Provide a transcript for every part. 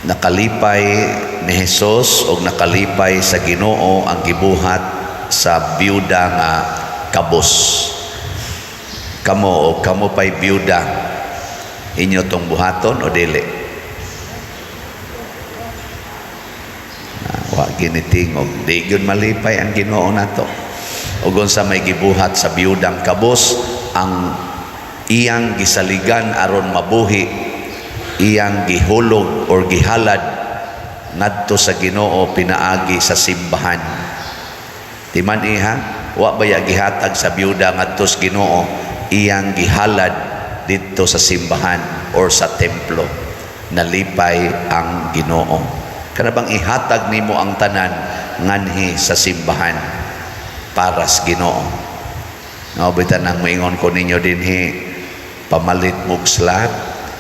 Nakalipay ni Jesus og nakalipay sa Ginoo ang gibuhat sa byuda nga kabos. Kamo o kamo pay byuda, inyo tong buhaton o dili? Wa ginitingog. Di gyud malipay ang Ginoo nato. Ug unsa may gibuhat sa byudang kabos, ang iyang gisaligan aron mabuhi, iyang gihulog or gihalad ngadto sa Ginoo pinaagi sa simbahan. Timan iha, wa baya gihatag sa byuda ngadto sa Ginoo, iyang gihalad didto sa simbahan or sa templo. Nalipay ang Ginoo. Kana bang ihatag nimo ang tanan nganhi sa simbahan para sa Ginoo. Nga bitan ang moingon ko ninyo dinhi, pamalit mog slot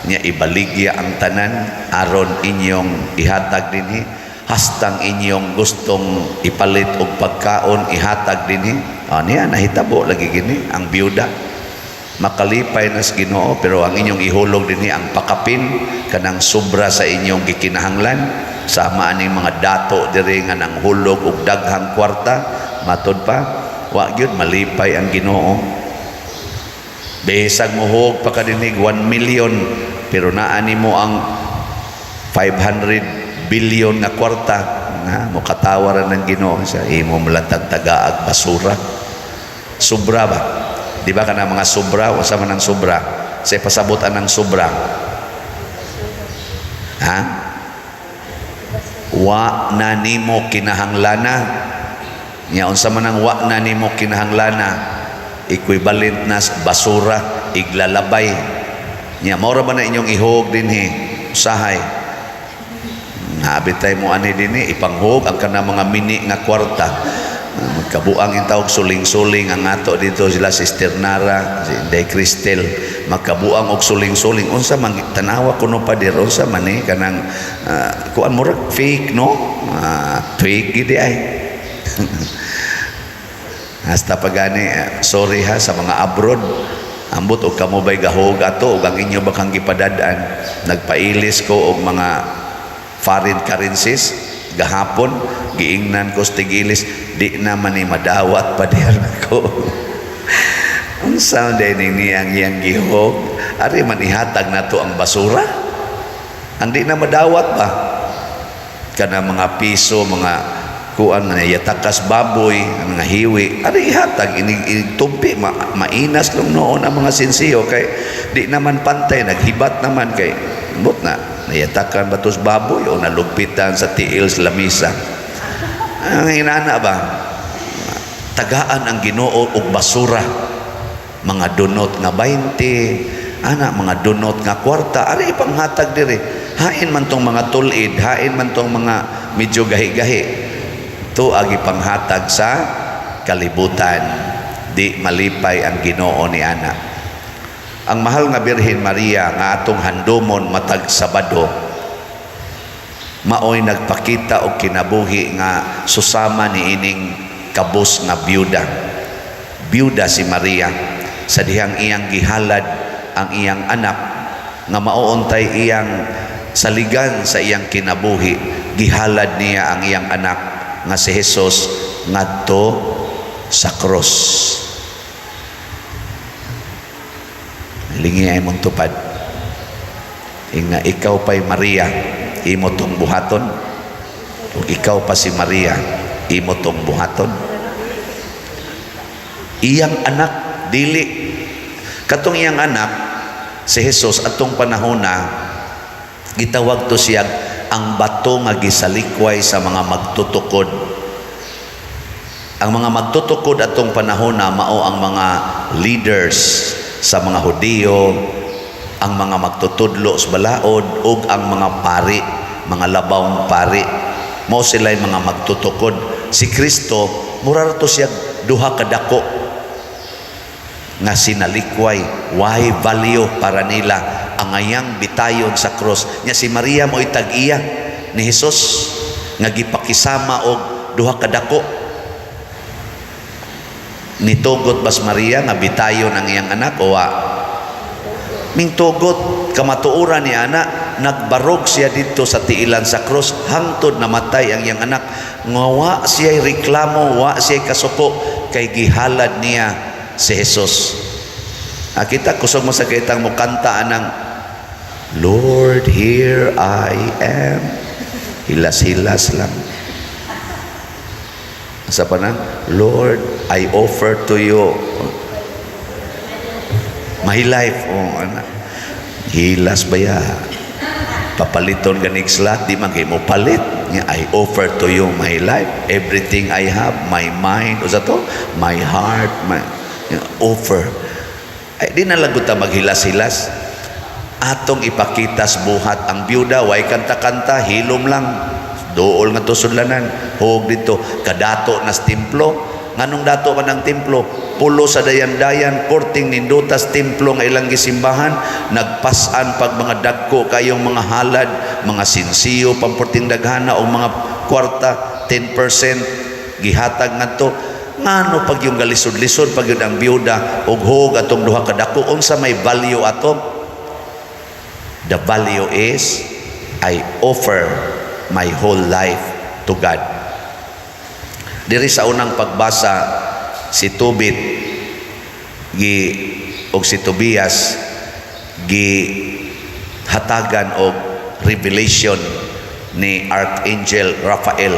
nya, ibaligya ang tanan aron inyong ihatag dinhi, hastang inyong gustong ipalit og pagkaon, ihatag dinhi. Ah, niya nahitabo lagi gini ang byuda, makalipay na sa Ginoo. Pero ang inyong ihulog dinhi ang pakapin, kanang sobra sa inyong gikinahanglan, sama aning mga dato diri nga nang hulog og daghang kwarta, matod pa wa gyud malipay ang Ginoo. Bisag mohog pa ka dinhi 1 million, pero naa nimo ang 500 billion nga kwarta nga mokatawa ra ng Ginoo sa imo, malantag tagaag basura. Sobra ba? Di ba kana mga sobra? Unsa man ang sobra? Sa pasabot ang sobra, ha? Wa na nimo kinahanglana nya. Unsa man ang wa na nimo kinahanglana? Equivalent na sa basura, iglalabay nya. Mao ra ba na inyong ihog dinhi? Usahay naabitay mo ani dinhi, ipanghog ang kana mga mini nga kwarta. Magkabuang intawog suling-suling ang ato dito, sila Sister Nara, si Inday Cristel, magkabuang og suling-suling. Unsa man, tanawa kuno, pader, unsa man eh kanang kuan, murag fake, no? Fake gid ay. Hasta pagani, sorry ha sa mga abroad, ambot og kamo bay gahog ato og ang inyo ba kang gipadad-an. Nagpailis ko og mga foreign currencies gahapon, giingnan ko sa tigilis, di naman ni madawat pa diyan ko. Unsa man ni niyang iyang gihog? Ari man ihatag nato ang basura, ang di na madawat ba, kana mga piso, mga kuan na yatakas baboy, ang mga hiwi, ari ihatag inig, inig tumpi, mainas lang noon ang mga sinsiyo kay di naman pantay, naghibat naman kay but na nayatakan batos baboy o nalugpitan sa tiil sa lamisa. Ang inana ba, tagaan ang Ginoo og basura, mga dunot nga 20 ana, mga dunot nga kwarta, ari ipanghatag diri. Hain man tong mga tulid, hain man tong mga medyo gahi-gahi to, agi panghatag sa kalibutan. Di malipay ang Ginoo ni ana. Ang mahal nga Birhen Maria nga atong handumon matag Sabado, maoy nagpakita og kinabuhi nga susama ni ining kabos nga byuda. Byuda si Maria sa dihang iyang gihalad ang iyang anak nga maoontay iyang saligan sa iyang kinabuhi. Gihalad niya ang iyang anak nga si Jesus ngadto sa cross. Lingi ay mong tupad. Inga ikaw pa'y Maria, imo tong buhaton. Ug ikaw pa si Maria, imo tong buhaton. Iyang anak dili katong iyang anak si Jesus atong panahona, gitawag to siya ang bato nga gisalikway sa mga magtutukod. Ang mga magtutukod atong panahona mao ang mga leaders sa mga Hudiyo, ang mga magtutudlo sa balaod ug ang mga pari, mga labawng pari. Mao sila'y mga magtutukod. Si Kristo mura ra to siya duha ka dako nga sinalikway, why value para nila ang ayang bitayon sa cross. Nya si Maria mo'y tag-iya ni Jesus nga gipakisama og duha ka dako. Nitugot bas Maria nga bitayon ang iyang anak o wa? Mingtugot, kamatuoran ni ana. Nagbarog siya didto sa tiilan sa krus hangtod namatay ang iyang anak nga wa siya reklamo, wa siya kasuko kay gihalad niya si Jesus. Ah, kita kusog mo sa kitang mukanta anang "Lord, here I am." Hilas-hilas lang. Sa pa nang, "Lord, I offer to you my life." Oh, ana. Hilas ba ya? Papaliton ganig slot, di man kay mo palit. Nga, "I offer to you my life, everything I have, my mind," o sa to, "my heart, my offer." Ay, di na lang ta maghilas-hilas. Atong ipakita sa buhat. Ang byuda, way kanta-kanta, hilom lang. Duol nga to sudlanan. Hug dito, kadato na sa templo. Nganong dato man ang templo? Pulo sa dayan-dayan, porting nindutas templo nga ilang gisimbahan, nagpasan pag mga dagko kayong mga halad, mga sinsiyo, pamporting daghana o mga kwarta, 10% gihatag ngadto. Ngano pag yung galisod-lisod pag yun ang byuda og hug atong duha ka dako, unsa may value ato? The value is I offer my whole life to God. Diri sa unang pagbasa, si Tobit gi og si Tobias gi hatagan og revelation ni Archangel Raphael.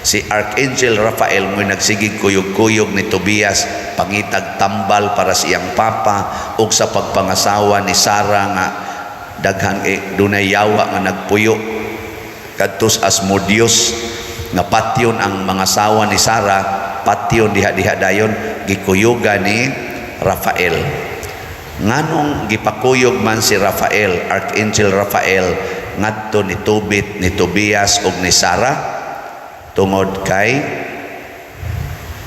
Si Archangel Raphael mo'y nagsigig kuyog-kuyog ni Tobias pangitag tambal para sa iyang papa ug sa pagpangasawa ni Sara nga daghan eh, dunay yawa nga nagpuyo kadtos Asmodeus nga patyon ang mga sawa ni Sara, patyon diha-diha dayon. Gikuyugan ni Rafael. Nganong gipakuyog man si Rafael, Archangel Rafael, ngadto ni Tobit, ni Tobias ug ni Sara? Tungod kay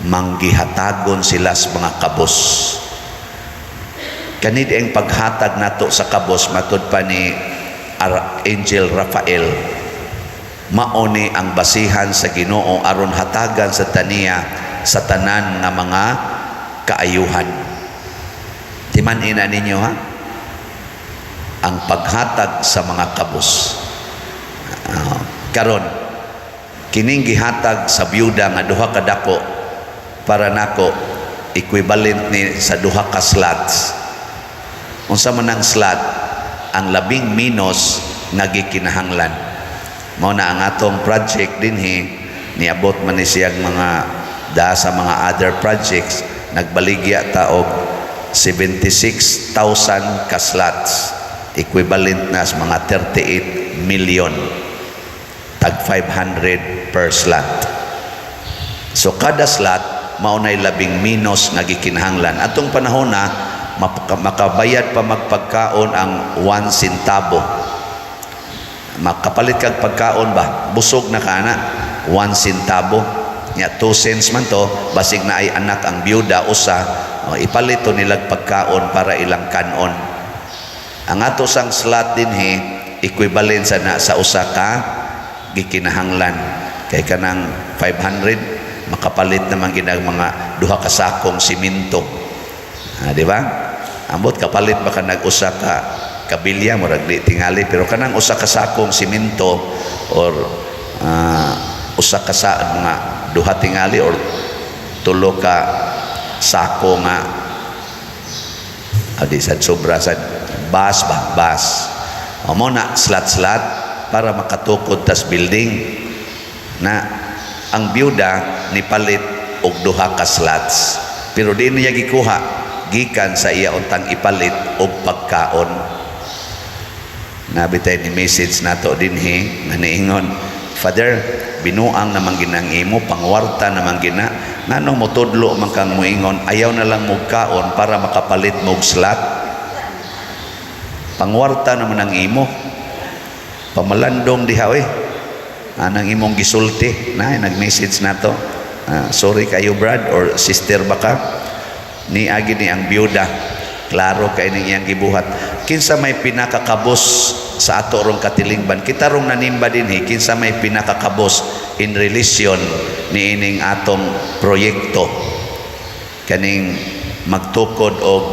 manggihatagon sila sa mga kabos. Kanid ang paghatag nato sa kabos, matud pa ni Archangel Rafael, mauni ang basihan sa Ginoo aron hatagan sa taniya sa tanan nga mga kaayuhan. Timan-ina ninyo ha, ang paghatag sa mga kabos. Karon kining gihatag sa byuda nga duha ka dako, para nako equivalent ni sa duha ka slots. Unsa man ang slot? Ang labing minus nga gikinahanglan. Mao na ang atong project dinhi, niabot man ni siyang mga da sa mga other projects, nagbaligya ta og 76,000 ka slots, equivalent na sa mga 38 million, tag 500 per slot. So kada slot mao nay labing minus nga gikinahanglan. Atong panahon na makabayad pa magpagkaon ang 1 centavo. Makapalit kag pagkaon ba, busog na ka na, 1 centavo nya, 2 cents man to. Basig na ay anak ang byuda, usa, o, ipalit to nilag pagkaon para ilang kanon. Ang ato sang slot dinhi, equivalent sa na sa usa ka gikinahanglan, kay kanang 500 makapalit naman ginag mga duha ka sakong simento. Ah, di ba? Ambot kapalit ba ka nag-usa ka kabilya, murag di tingali, pero kanang usa ka sakong simento or usa ka sa mga duha tingali or tulo ka sako nga di sad sobra sad bus ba, bus o mo na slot-slot para makatukod tas building na. Ang byuda nipalit og duha ka slots, pero di niya gikuha gikan sa iya untang ipalit og pagkaon. Nabitay ni message nato dinhi nga niingon, "Father, binuang naman ginang imo, pangwarta naman gina, nganong motudlo man kang moingon ayaw na lang kaon para makapalit mog slot? Pangwarta naman ang imo, pamalandong diha oy anang imong gisulti." Na nag-message nato. Ah, sorry kayo, brad or sister baka ni agi ni ang byuda, klaro kay ning iyang gibuhat. Kinsa may pinakakabos sa ato rong katilingban, kita rong nanimba dinhi, kinsa may pinakakabos in relation ni ining atong proyekto kaning magtukod og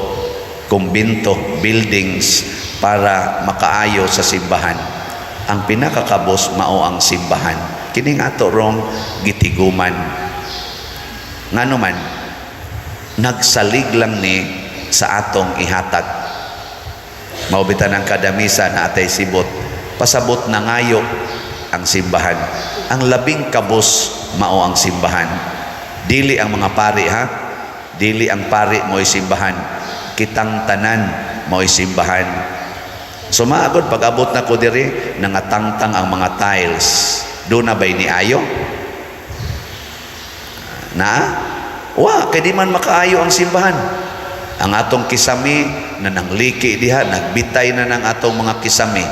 kumbinto, buildings para makaayo sa simbahan. Ang pinakakabos mao ang simbahan. Kining ato rong gitiguman. Ngano man, nagsalig lang ni sa atong ihatag. Mao bitan ang kada misa naa tay sibot. Pasabot na ngayo ang simbahan. Ang labing kabos mao ang simbahan. Dili ang mga pari, ha. Dili ang pari mo'y simbahan. Kitang tanan mo'y simbahan. So maagod pag-abot na ko diri, nangatangtang ang mga tiles. Duna ba'y ni ayo? Na? Wa, kay di man makaayo ang simbahan. Ang atong kisame na nangliki diha, nagbitay na ng atong mga kisame.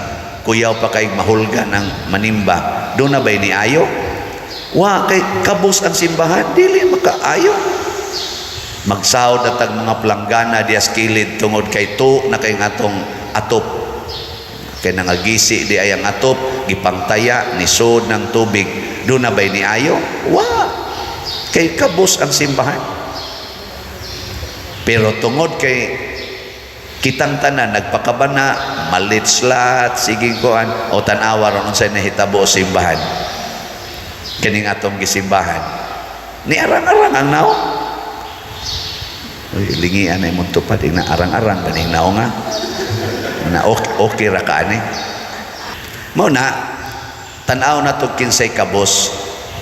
Kuyaw pa kay mahulga ng manimba. Duna ba'y ni ayo? Wa, kay kabos ang simbahan, dili makaayo. Magsahod at ang mga planggana diha sa kilid tungod kay tu na kay atong atop. Kay nangagisi di ay ang atop, gipangtaya, nisod ng tubig. Duna ba'y ni ayo? Wa. Kay kabos ang simbahan. Pero tungod kay kitang tanan nagpakabana, malit slat, sige kuan, o tan-awa ron unsay nahitabo sa simbahan. Kining atong gisimbahan. Ni arang-arang ang naong. Uy, lingian na imong tupad, na arang-arang ganing naong nga. Na okay, okay ra ka ani. Mao na tan-aw na to kinsay kabos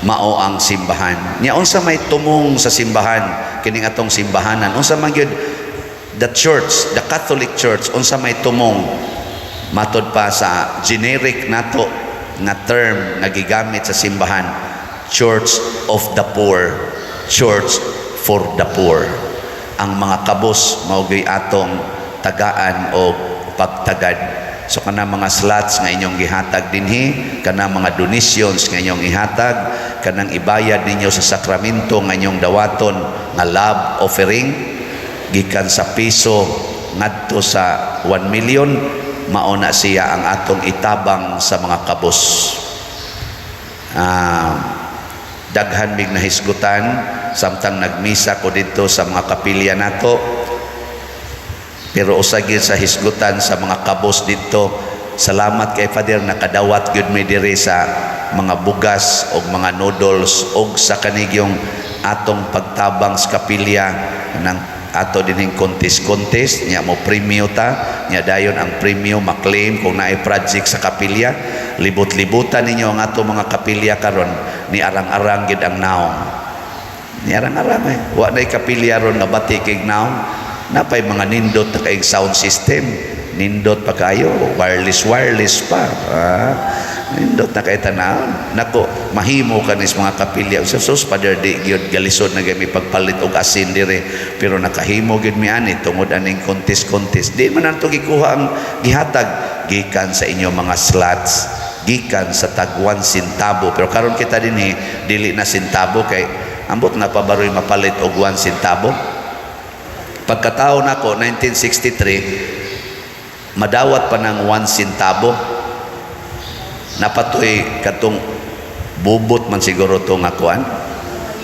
mao ang simbahan. Nya unsa may tumong sa simbahan, kining atong simbahanan? Unsa man gyud the church, the Catholic Church, unsa may tumong matod pa sa generic nato nga term nga gigamit sa simbahan? Church of the poor, church for the poor. Ang mga kabos mao gyud atong tagaan o pagtagad. So kana mga slots nga inyong gihatag dinhi, kana mga donations nga inyong ihatag, kanang ibayad ninyo sa sakramento nga inyong dawaton nga love offering gikan sa piso ngadto sa 1 million, mao na siya ang atong itabang sa mga kabos. Daghan mig nahisgutan samtang nagmisa ko didto sa mga kapilya nato, pero usa gyud sa hisgutan sa mga kabos didto, "Salamat kay Father, nakadawat gyud mi diri sa mga bugas og mga noodles og sa kanigyong atong pagtabang sa kapilya ng ato dinhing contest-contest nya mo premyo ta nya dayon ang premyo maklaim kung naay project sa kapilya." Libot-libutan ninyo ang ato mga kapilya karon, ni arang-arang gid ang naong, ni arang-arang eh. Wa nay kapilya ron nga bati kay naong. Napay mga nindot na kay sound system, nindot pa kayo, wireless wireless pa, ah, nindot na kay tanawon. Nako, mahimo kanis mga kapilya. Sa sus, Father, di gyud galisod na gyud mi pagpalit og asin dire, pero nakahimo gyud mi ani tungod aning contest contest. Di man nato gikuha ang gihatag, gikan sa inyo mga slots, gikan sa tag 1 centavo. Pero karon kita dinhi, dili na centavo, kay ambot na pa baroy mapalit og 1 centavo. Pagkatao nako 1963, madawat pa ng 1 centavo. Napatoy katong bubot man siguro to nga kuan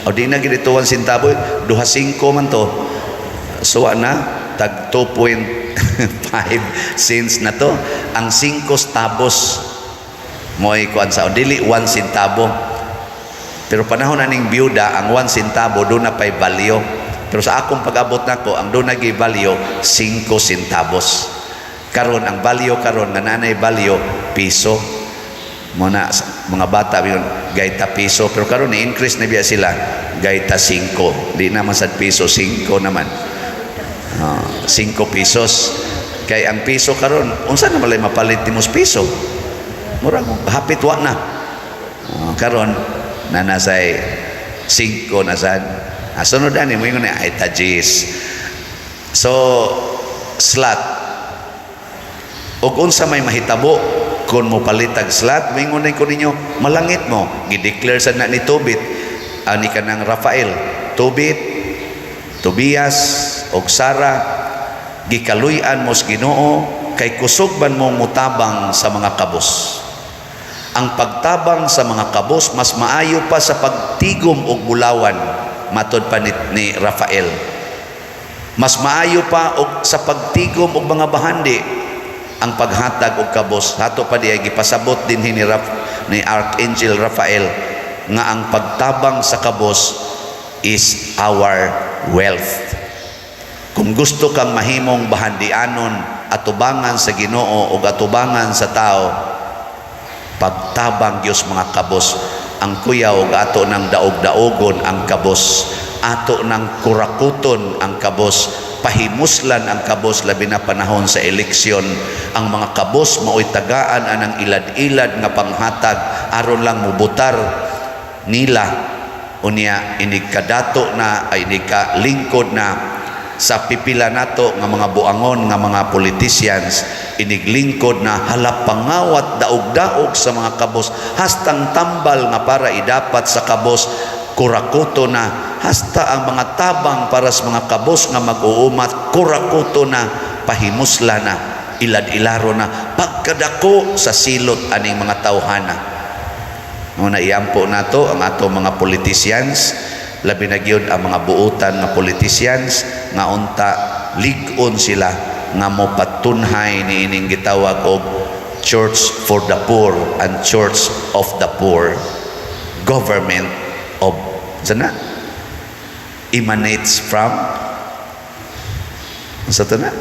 o di na gid ito 1 centavo, duha singko man to. Suwa na tag 2.5 cents na to. Ang 5 centavos mo'y kuan sa dili 1 centavo. Pero panahon aning byuda, ang 1 centavo duna pay value. Pero sa akong pag-abot nako, ang duna gyud value 5 centavos. Karon ang value karon nga nanay value piso. Mo na mga bata yun gaita piso, pero karon ni increase na biya sila, gaita 5. Di naman sad piso, 5 naman. 5 pesos. Kay ang piso karon, unsa na malay mapalit nimo sa piso? Murag hapit wa na. Karon na nasay 5 na sad. Sunod ani mo ingon ay tajis. So slot, ug unsa may mahitabo kung mo palitag slot? Moingon ko ninyo, malangit mo. Gi-declare sa na ni Tobit ani kanang Rafael, Tobit, Tobias og Sara, gikaluy-an mo sa Ginoo kay kusog man mo mutabang sa mga kabos. Ang pagtabang sa mga kabos mas maayo pa sa pagtigom og bulawan, matod pa ni Rafael. Mas maayo pa og sa pagtigom og mga bahandi. Ang paghatag og kabos hato pa di ay gipasabot dinhi ni Archangel Raphael nga ang pagtabang sa kabos is our wealth. Kung gusto kang mahimong bahandianon atubangan sa Ginoo ug atubangan sa tao, pagtabang gyud mga kabos. Ang kuyaw, ato nang daog-daogon ang kabos, ato nang kurakuton ang kabos, pahimuslan ang kabos, labi na panahon sa eleksyon. Ang mga kabos mao'y tagaan anang ilad-ilad nga panghatag aron lang mubutar nila. Unya inig kadato na ay inig lingkod na sa pipila nato nga mga buangon nga mga politicians, iniglingkod na halapangawat, daog-daog sa mga kabos, hastang tambal nga para idapat sa kabos kurakuto na, hasta ang mga tabang para sa mga kabos nga mag-uumat kurakuto na, pahimusla na, ilad-ilaro na, pagkadako sa silot aning mga tawhana. Muna iampo nato ang ato mga politicians, labi na gyud ang mga buutan nga politicians nga unta lig-on sila nga mopatunhay ni ining gitawag og Church for the Poor and Church of the Poor. Government of sana emanates from sa to na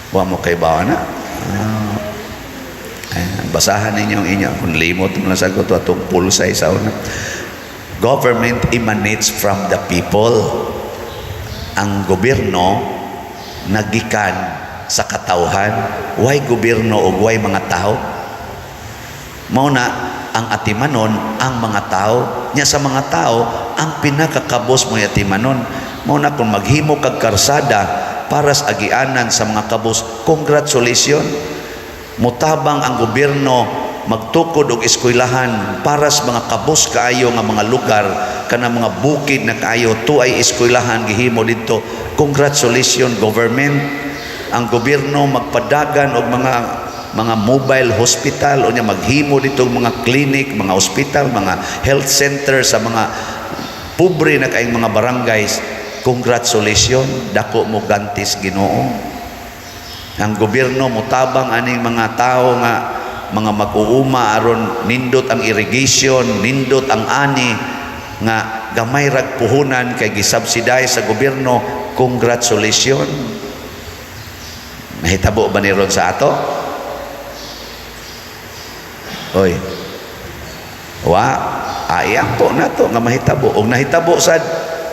wa mo kay bawa na. Ayan, basahan ninyo ang inyo kung limot mo lang sagot atong pulsay sa una. Government emanates from the people. Ang gobyerno nagikan sa katawhan. Why gobyerno o why mga tao? Mao na ang atimanon ang mga tao nya. Sa mga tao, ang pinakakabos mo atimanon. Mao na kung maghimo kag karsada para sa agianan sa mga kabos, congratulations. Mutabang ang gobyerno, magtukod og eskwelahan para sa mga kabos kaayo nga mga lugar, kana mga bukid na kaayo, tuay eskwelahan gihimo didto, congratulations, government. Ang gobyerno magpadagan og mga mobile hospital o nya maghimo dito og mga clinic, mga hospital, mga health center sa mga pobre na kaayong mga barangays, congratulations, dako mo gantis Ginoo. Ang gobyerno mutabang aning mga tao nga mga mag-uuma aron nindot ang irrigation, nindot ang ani nga gamay rag puhunan kay gisubsidize sa gobyerno, congratulations. Nahitabo ba ni ron sa ato? Oy. Wa, ayang po nato nga mahitabo. Og nahitabo sad,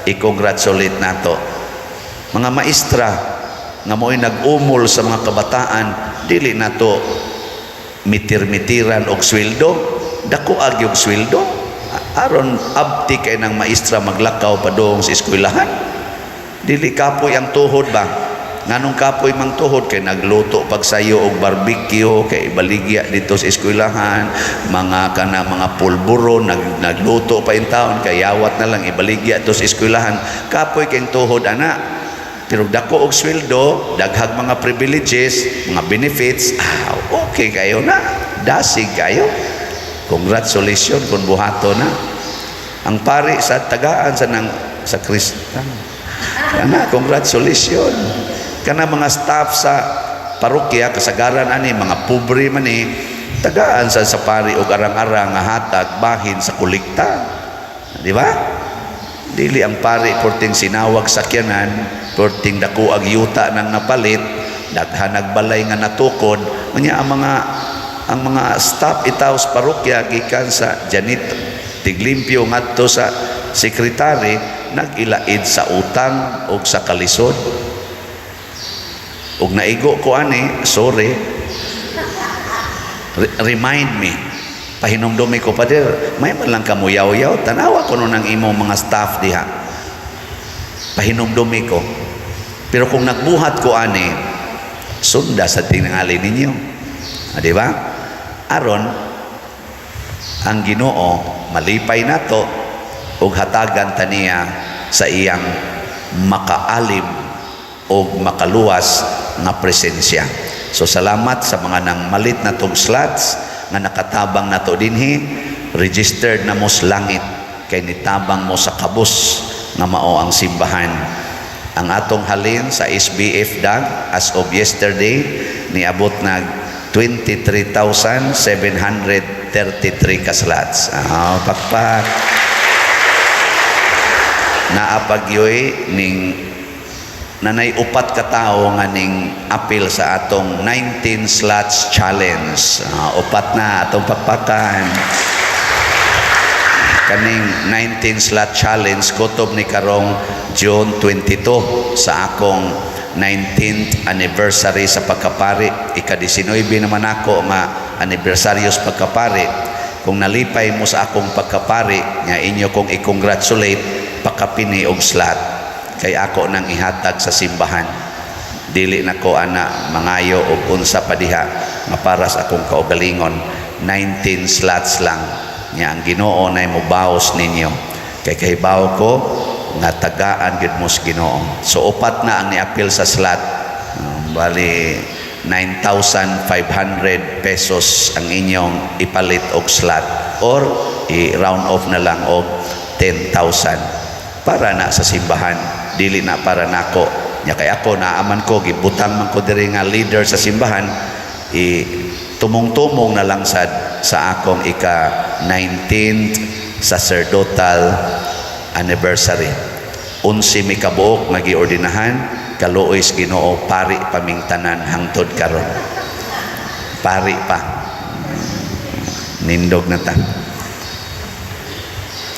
i-congratulate nato. Mga maestra nga mo'y nag-umol sa mga kabataan, dili nato mitir-mitiran og sweldo, dako ag og sweldo aron abti kay ng maestra maglakaw padung sa eskwelahan. Dili kapoy ang tuhod ba? Nganong kapoy mang tuhod? Kay nagluto pagsayo og barbecue kay ibaligya dito sa eskwelahan, mga kana mga pulburon, nagluto pa in taon kay yawat na lang ibaligya dito sa eskwelahan. Kapoy kay tuhod ana. Pero dako og sweldo, daghag mga privileges, mga benefits, ah, okay kayo na. Dasig kayo. Congratulations kung buhato na. Ang pari sa tagaan sa nang sa Kristan. Kana, congratulations. Kana mga staff sa parokya, kasagaran ani mga pobre man ni, tagaan sa pari og arang-arang nga hatag bahin sa kolekta. Di ba? Dili ang pari porting sinawag sakyanan, porting dako ag yuta nang napalit, daghan nagbalay nga natukod, unya ang mga staff itaw sa parokya gikan sa janitor, tiglimpyo ngadto sa sekretary, nag-ilaid sa utang og sa kalisod. Og naigo ko ani, sorry. Remind me. Pahinumdumi ko, Pader, may man lang kamuyaw-yaw, tanawa ko nun ang imong mga staff diha. Pahinumdumi ko. Pero kung nagbuhat ko ani, sunda sa tingali ninyo. Ah, di ba? Aron, ang Ginoo malipay nato ug hatagan taniya sa iyang makaalim og makaluwas nga presensya. So salamat sa mga nang malit na tong slots nga nakatabang nato dinhi, registered na mo sa langit kay nitabang mo sa kabus nga mao ang simbahan. Ang atong halin sa SBF DAG as of yesterday Niabot nag 23,733 ka slots. Ah, pakpak. Naa pa gyoy ning nanay upat ka tawo nga ning apil sa atong 19 slots challenge. Ah, upat na atong pakpakan. Kaning 19 slot challenge kutob ni karong June 22 sa akong 19th anniversary sa pagkapari. Ika-19 naman ako nga anibersaryo sa pagkapari. Kung nalipay mo sa akong pagkapari nga inyo kong i-congratulate, pakapini og slot kay ako nang ihatag sa simbahan. Dili na ko ana mangayo og unsa pa diha nga para sa akong kaugalingon. 19 slots lang nya, ang Ginoo nay mobaos ninyo kay kahibaw ko nga tagaan gid mo sa Ginoo. So upat na ang niapil sa slot. Bali 9,500 pesos ang inyong ipalit og slot or i-round off na lang og 10,000 para na sa simbahan, dili na para nako. Nya kay ako naaman ko, gibutang man ko diri nga leader sa simbahan, i tumong-tumong na lang sad sa akong ika 19th sacerdotal anniversary. 11 mi kabuok nga giordinahan, kaluoy sa Ginoo, pari pa ming tanan hangtod karon. Pari pa. Nindog na ta.